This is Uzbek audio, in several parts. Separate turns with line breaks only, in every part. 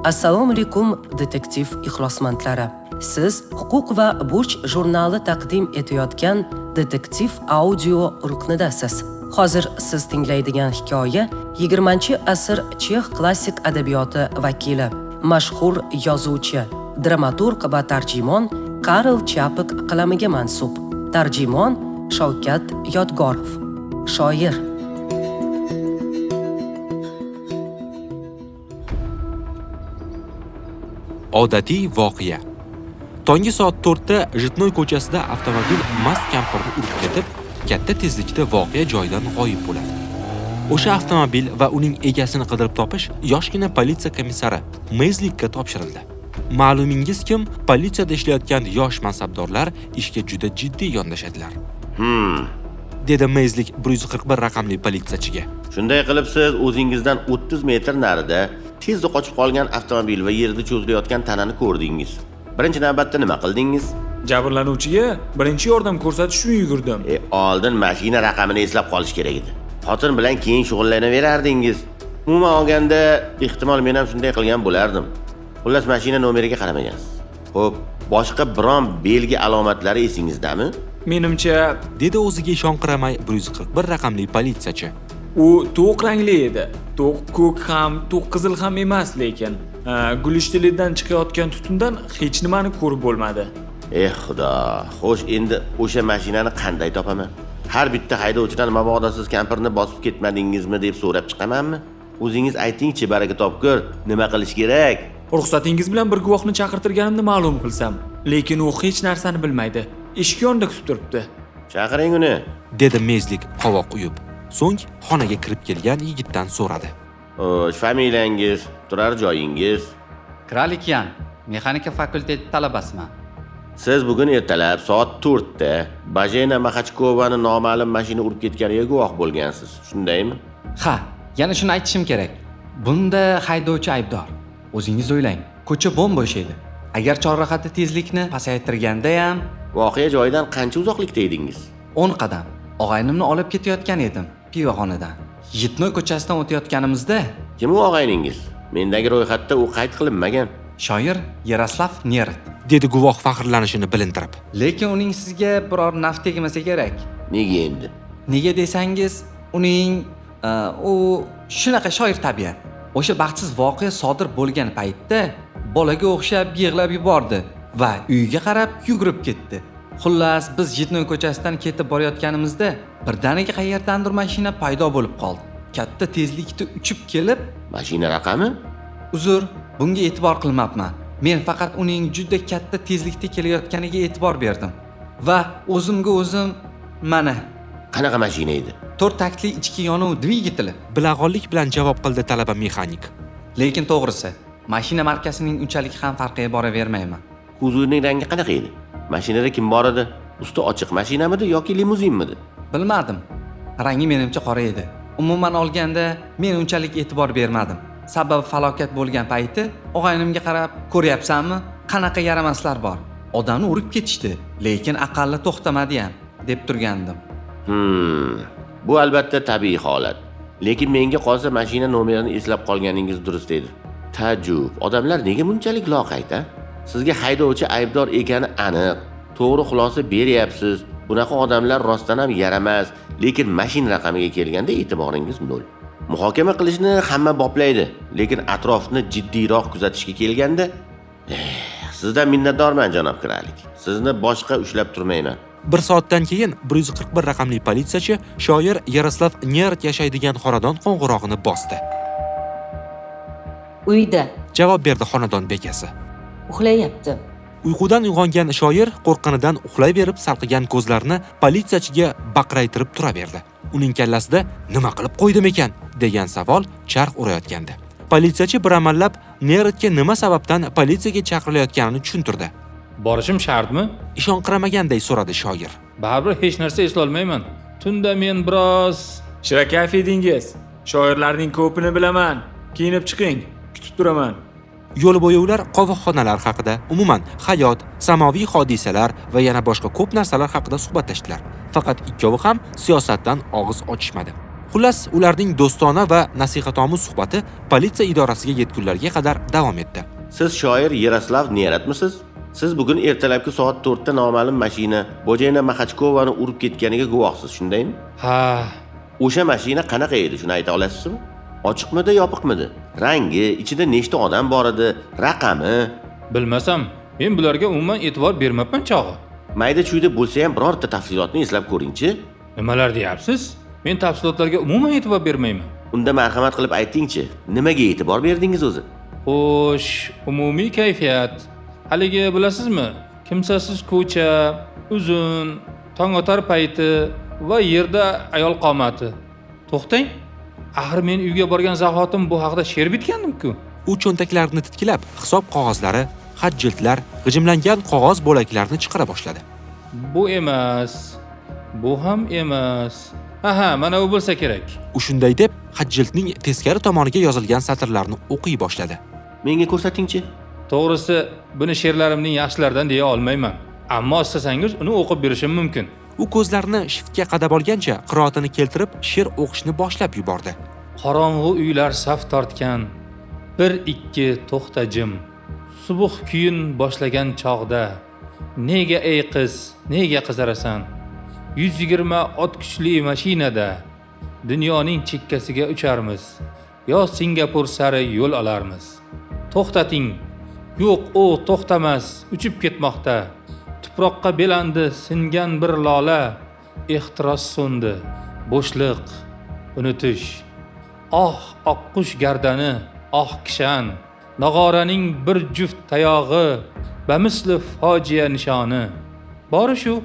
Assalomu alaykum, detektiv ixlosmandlari. Siz Huquq va burch jurnali taqdim etayotgan detektiv audio ruknidasiz. Hozir siz tinglaydigan hikoya 20-asr chex klassik adabiyoti vakili, mashhur yozuvchi, dramaturg va tarjimon Karl Chapek qalamiga mansub. Tarjimon Shavkat Yodgorov. Shoir.
Odatiy voqea. Tonggi soat 4 da Jitnoy ko'chasida avtomobil mast kampirni urib ketib, katta tezlikda voqea joyidan g'oyib bo'ladi. O'sha avtomobil va uning egasini qidirib topish yoshgina politsiya komissari Mezlikka topshirildi. Ma'lumingiz kim, politsiyada ishlayotgan yosh mansabdorlar ishga juda jiddiy yondashadilar. Dedi Mezlik 141 raqamli politsiyachiga.
Shunday qilib siz o'zingizdan 30 metr narida tezda qochib qolgan avtomobil va yerda cho'zilayotgan tanani ko'rdingiz. Birinchi navbatda nima qildingiz?
Jabrlanuvchiga birinchi yordam ko'rsatish uchun yugurdim.
Oldin mashina raqamini eslab qolish kerak edi. Xotin bilan keyin shug'ullanaverdingiz. Umuman olganda, ehtimol men ham shunday qilgan bo'lardim. Xullas, mashina nomeriga qaramagansiz. Xo'p, boshqa biron belgi alomatlari esingizdami?
Menimcha,
dedi o'ziga ishonqiramay 141 raqamli politsiyachi.
U to'q rangli edi. To'q ko'k ham, to'q qizil ham emas, lekin gulishtilidan chiqayotgan tutundan hech nimani ko'rib bo'lmadi.
Eh xudo, xo'sh, endi o'sha mashinani qanday topaman? Har bitta haydovchidan mabodo siz kampirni bosib ketmadingizmi deb so'rab chiqamanmi? O'zingiz aytingchi, baraka topkur, nima qilish kerak?
Ruxsatingiz bilan bir guvohni chaqirtirganimni ma'lum qilsam, lekin u hech narsani bilmaydi. Eshik yonida kutib turibdi.
Chaqiring uni,
dedi Mezlik qovoq uyib. So'ng xonaga kirib kelgan yigitdan so'radi.
Xo'sh, familiyangiz, turar joyingiz?
Kralikyan, mexanika fakulteti talabasiman.
Siz bugun ertalab soat 4 da Bajena Maxachkovani noma'lum mashina urib ketganiga guvoh bo'lgansiz, shundaymi?
Ha, yana shuni aytishim kerak. Bunda haydovchi aybdor. O'zingiz o'ylang, ko'cha bo'm-bo'sh edi. Agar chorrahada tezlikni pasaytirganda ham
voqea joyidan qancha uzoqlikda edingiz?
10 qadam. Og'aynimni olib ketayotgan edim pivoxonadan. Jitnoy ko'chasidan o'tayotganimizda.
Kim u og'ayningiz? Mendagi ro'yxatda u qayd qilinmagan.
Shoir Yaroslav Nerad,
dedi guvoh faxrlanishini bilintirib.
Lekin uning sizga biror naf tegmasa kerak.
Nega endi?
Nega desangiz, uning u shunaqa shoir tabiat. O'sha baxtsiz voqea sodir bo'lgan paytda bolaga o'xshab yig'lab yubordi va uyiga qarab yugurib ketdi. Xullas, biz Jitnoy ko'chasidan ketib borayotganimizda birdaniga qayerdandir mashina paydo bo'lib qoldi. Katta tezlikda uchib kelib,
mashina raqami?
Uzr, bunga e'tibor qilmabman. Men faqat uning juda katta tezlikda kelayotganiga e'tibor berdim va o'zimga o'zim mana
qanaqa mashina edi?
4 taktli ichki yonuv dvigateli.
Bilag'onlik bilan javob qildi talaba mexanik.
Lekin to'g'risi, mashina markasining unchalik ham farqiga boravermayman.
Kuzovining rangi qanaqa edi? Mashinada kim bor edi? Usti ochiq mashinamidi yoki limuzinmidi?
Bilmadim. Rangi menimcha qora edi. Umuman olganda men unchalik e'tibor bermadim. Sababi falokat bo'lgan payti og'aynimga qarab, ko'ryapsanmi, qanaqa yaramaslar bor. Odamni urib ketishdi, lekin aqalli to'xtamadi ham, deb turgandim.
Bu albatta tabiiy holat. Lekin menga qolsa mashina nomerini eslab qolganingiz durust edi. Taajjub, odamlar nega bunchalik loqayd, a? Sizga haydovchi aybdor ekani aniq. To'g'ri xulosa beryapsiz. Bunaqa odamlar rostdan ham yaramas, lekin mashina raqamiga kelganda e'tiboringiz nol. Muhokama qilishni hamma boplaydi, lekin atrofni jiddiyroq kuzatishga kelganda, sizdan minnatdorman, janob Kralik. Sizni boshqa ushlab turmayman.
Bir soatdan keyin 141 raqamli politsiyachi shoir Yaroslav Nerad yashaydigan xonadon qo'ng'irog'ini bosdi.
Uyda,
javob berdi xonadon bekasi.
Uxlayapti.
Uyqudan uyg'ongan shoir qo'rqqanidan uxlayverib salqigan ko'zlarini politsiyachiga baqraytirib turaverdi. Uning kallasida nima qilib qo'ydim ekan degan savol charx urayotgandi. Politsiyachi bir amallab Neradga nima sababdan politsiyaga chaqirilayotganini tushuntirdi.
Borishim shartmi?
Ishonqiramaganday so'radi shoir.
Baribir hech narsa eslolmayman. Tunda men biroz
Shirakayf edingiz. Shoirlarning ko'pini bilaman. Kiyinib chiqing, kutib turaman.
Yo'l bo'yi ular qovoqxonalar haqida, umuman hayot, samoviy hodisalar va yana boshqa ko'p narsalar haqida suhbatlashdilar. Faqat ikkovi ham siyosatdan og'iz ochishmadi. Xullas, ularning do'stona va nasihatomuz suhbati politsiya idorasiga yetgunlariga qadar davom etdi.
Siz shoir Yaroslav Neratmisiz? Siz bugun ertalabki soat 4 da noma'lum mashina Bojena Maxachkovani urib ketganiga guvohsiz, shundaymi?
Ha.
O'sha mashina qanaqa edi, shuni ayta olasizmi? Ochiqmidi, yopiqmidi? Rangi, ichida nechta odam bor edi, raqami?
Bilmasam, men bularga umuman e'tibor bermabman chog'i.
Mayda-chuyda bo'lsa ham birorta tafsilotni eslab ko'ringchi.
Nimalar deyapsiz? Men tafsilotlarga umuman e'tibor bermayman.
Unda marhamat qilib aytingchi, nimaga e'tibor berdingiz o'zi?
Xo'sh, umumiy kayfiyat. Haligi bilasizmi? Kimsasiz ko'cha, uzun, tong otar payti va yerda ayol qomati. To'xtang. Axir men uyga borgan zahotim bu haqida she'r bitgandim-ku.
U cho'ntaklarini titkilab, hisob qog'ozlari, xat jildlar, g'ijimlangan qog'oz bo'laklarini chiqara boshladi.
Bu emas. Bu ham emas. Aha, mana u bo'lsa kerak.
U shunday deb xat jildning teskari tomoniga yozilgan satrlarni o'qiy boshladi.
Menga ko'rsatingchi.
To'g'risi, buni she'rlarimning yaxshilaridan deya olmayman. Ammo istasangiz uni o'qib berishim mumkin.
U ko'zlarini shiftga qadab olgancha qiroatini keltirib, she'r o'qishni boshlab yubordi.
Qorong'u uylar saf tortgan, bir ikki to'xta jim. Subuh kuyin boshlagan chog'da, nega ey qiz, nega qizarasan? 120 ot kuchli mashinada dunyoning chekkasiga ucharmiz, yo Singapur sari yo'l olarmiz. To'xtating. Yo'q, u to'xtamas, uchib ketmoqda. Tuproqqa belandi singan bir lola, ehtiros so'ndi, bo'shliq, unutish. Oh, oqqush gardani, oh kishan, nog'oraning bir juft tayog'i, bamisli fojia nishoni. Bori shu.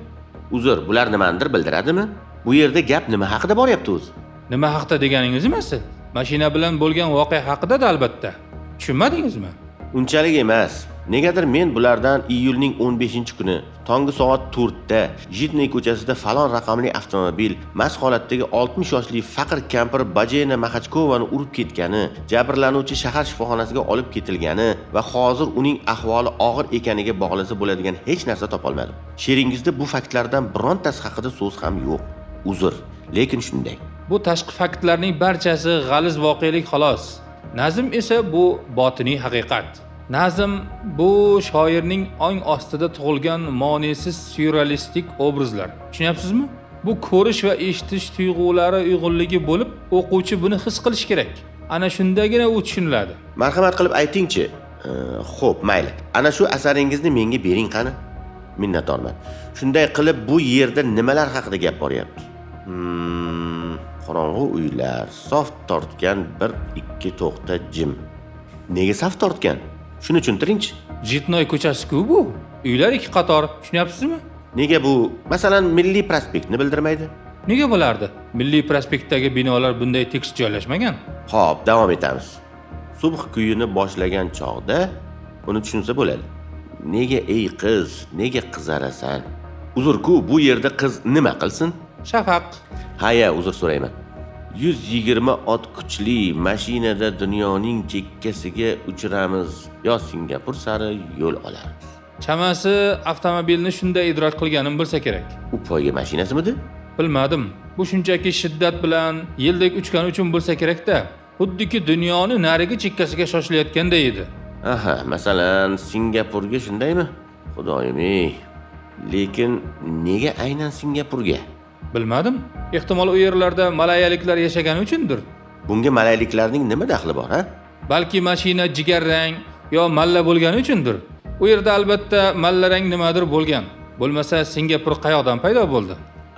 Uzr, bular nimanidir bildiradimi? Bu yerda gap nima haqida boryapti o'zi?
Nima haqida deganingiz nimasi? Mashina bilan bo'lgan voqea haqida-da albatta. Tushunmadingizmi?
Unchalik emas. Negadir men bulardan iyulning 15-kuni tonggi soat 4 da Jitniy ko'chasida falon raqamli avtomobil mast holatdagi 60 yoshli faqir kampir Bojena Maxachkovani urib ketgani, jabrlanuvchi shahar shifoxonasiga olib ketilgani va hozir uning ahvoli og'ir ekaniga bog'lasa bo'ladigan hech narsa topolmadim. She'ringizda bu faktlardan birontasi haqida so'z ham yo'q. Uzr, lekin shunday.
Bu tashqi faktlarning barchasi g'aliz voqelik xolos. Nazm esa bu botiniy haqiqat. Nazm bu shoirning ong ostida tug'ilgan monesiz syurrealistik obrazlar. Tushunyapsizmi? Bu ko'rish va eshitish tuyg'ulari uyg'unligi bo'lib, o'quvchi buni his qilish kerak. Ana shundagina u tushuniladi.
Marhamat qilib aytingchi. Xo'p, mayli. Ana shu asaringizni menga bering qani. Minnatdorman. Shunday qilib bu yerda nimalar haqida gap boryapti? Qorong'u uylar, sof tortgan bir ikki to'xta jim. Nega saf tortgan? Shuni tushuntiringchi.
Jitnoy ko'chasi-ku bu. Uylar ikki qator, tushunyapsizmi?
Nega bu, masalan, Milliy prospektni bildirmaydi?
Nega bo'lardi? Milliy prospektdagi binolar bunday tekis joylashmagan.
Xo'p, davom etamiz. Subh kuyini boshlagan chog'da uni tushunsa bo'ladi. Nega ey qiz, nega qizarasan? Uzr-ku, bu yerda qiz nima qilsin?
Shafaq.
Ha, uzr so'rayman. 120 ot kuchli mashinada dunyoning chekkasiga uchiramiz, yo Singapur sari yo'l olarmiz.
Chamasi avtomobilni shunday idrok qilganim bo'lsa kerak.
U poyga mashinasimidi?
Bilmadim. Bu shunchaki shiddat bilan yeldek uchgani uchun bo'lsa kerak-da. Xuddiki dunyoni narigi chekkasiga shoshilayotganday edi.
Aha, masalan, Singapurga shundaymi? Xudoyim ey. Lekin nega aynan Singapurga?
Bilmadim. Ehtimol u yerlarda malayaliklar yashagani uchundir.
Bunga malayliklarning nima daxli bor, ha?
Balki mashina jigarrang yo malla bo'lgani uchundir. U yerda albatta mallarang nimadir bo'lgan. Bo'lmasa Singapur qayoqdan paydo bo'ldi?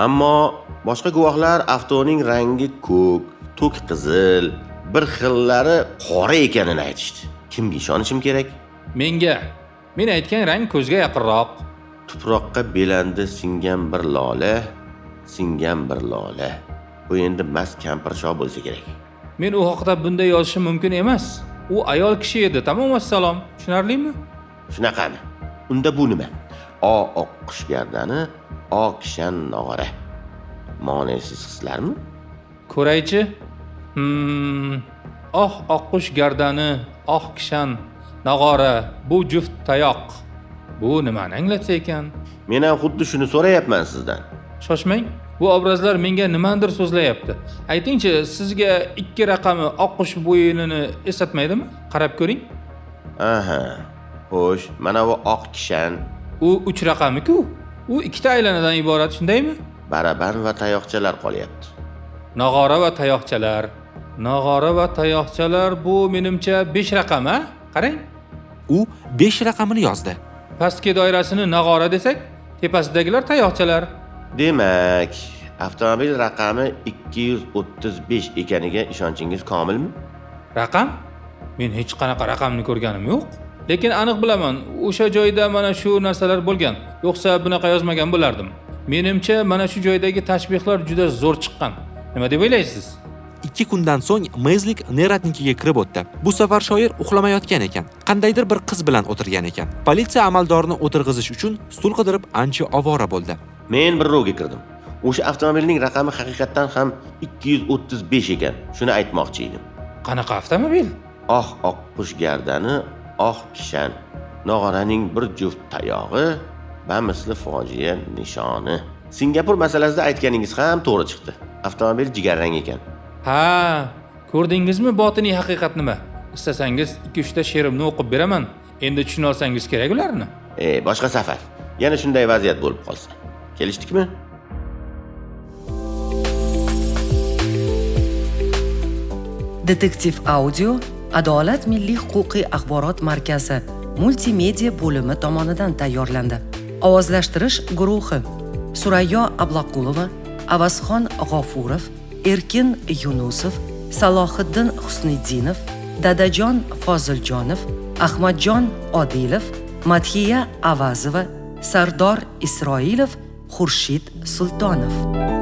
Ammo boshqa guvohlar avtoning rangi ko'k, to'k qizil, bir xillari qora ekanini aytishdi. Kimga ishonishim kerak?
Menga. Men aytgan rang ko'zga yaqinroq.
Tuproqqa belandi singan bir lola, singan bir lola. Bu endi mast kampirsho bo'lsa kerak.
Men u haqida bunday yozishim mumkin emas. U ayol kishi edi, tamom vassalom. Tushunarlimi?
Shunaqami? Unda bu nima? O oqqush gardani, o kishan nog'ora. Monesiz hislarmi?
Ko'raychi. Oh oqqush gardani, oh kishan nog'ora, bu juft tayoq. Bu nimani anglatsa ekan?
Men ham xuddi shuni so'rayapman sizdan.
Shoshmang. Bu obrazlar menga nimadir so'zlayapti. Aytingchi, sizga 2 raqami oqqush bo'yinini eslatmaydimi? Qarab ko'ring.
Aha. Xo'sh, mana bu oq kishan.
U 3 raqami-ku. U ikkita aylanadan iborat, shundaymi?
Baraban va tayoqchalar qolyapti.
Nog'ora va tayoqchalar. Nog'ora va tayoqchalar bu menimcha 5 raqam, a? Qarang.
U 5 raqamini yozdi.
Pastki doirasini nog'ora desak, tepasidagilar tayoqchalar.
Demak, avtomobil raqami 235 ekaniga ishonchingiz komilmi?
Raqam? Men hech qanaqa raqamni ko'rganim yo'q. Lekin aniq bilaman, o'sha joyda mana shu narsalar bo'lgan. Yo'qsa bunaqa yozmagan bo'lardim. Menimcha mana shu joydagi tashbihlar juda zo'r chiqqan. Nima deb o'ylaysiz?
2 kundan so'ng Mezlik Neratnikiga kirib o'tdi. Bu safar shoir uxlamayotgan ekan. Qandaydir bir qiz bilan o'tirgan ekan. Politsiya amaldorini o'tirg'izish uchun stul qidirib ancha ovora bo'ldi.
Men bir ro'ga kirdim. O'sha avtomobilning raqami haqiqatdan ham 235 ekan. Shuni aytmoqchi edim.
Qanaqa avtomobil?
Oq oqqush gardani, oq kishan, nog'oraning bir juft tayog'i, bamisli fojia nishoni. Singapur masalasida aytganingiz ham to'g'ri chiqdi. Avtomobil jigarrang ekan.
Ha, ko'rdingizmi botiniy haqiqat nima? Istasangiz 2-3 ta she'rimni o'qib beraman. Endi tushuna olsangiz kerak ularni.
Boshqa safar. Yana shunday vaziyat bo'lib qolsa. Kelishdikmi?
Detektiv audio Adolat Milliy huquqiy axborot markazi multimedia bo'limi tomonidan tayyorlandi. Ovozlashtirish guruhi: Surayyo Ablaqulova, Avazxon G'ofurov, Erkin Yunusov, Salohiddin Husniddinov, Dadajon Foziljonov, Ahmadjon Odilov, Madhiya Avazova, Sardor Isroilov, Xurshid Sultonov.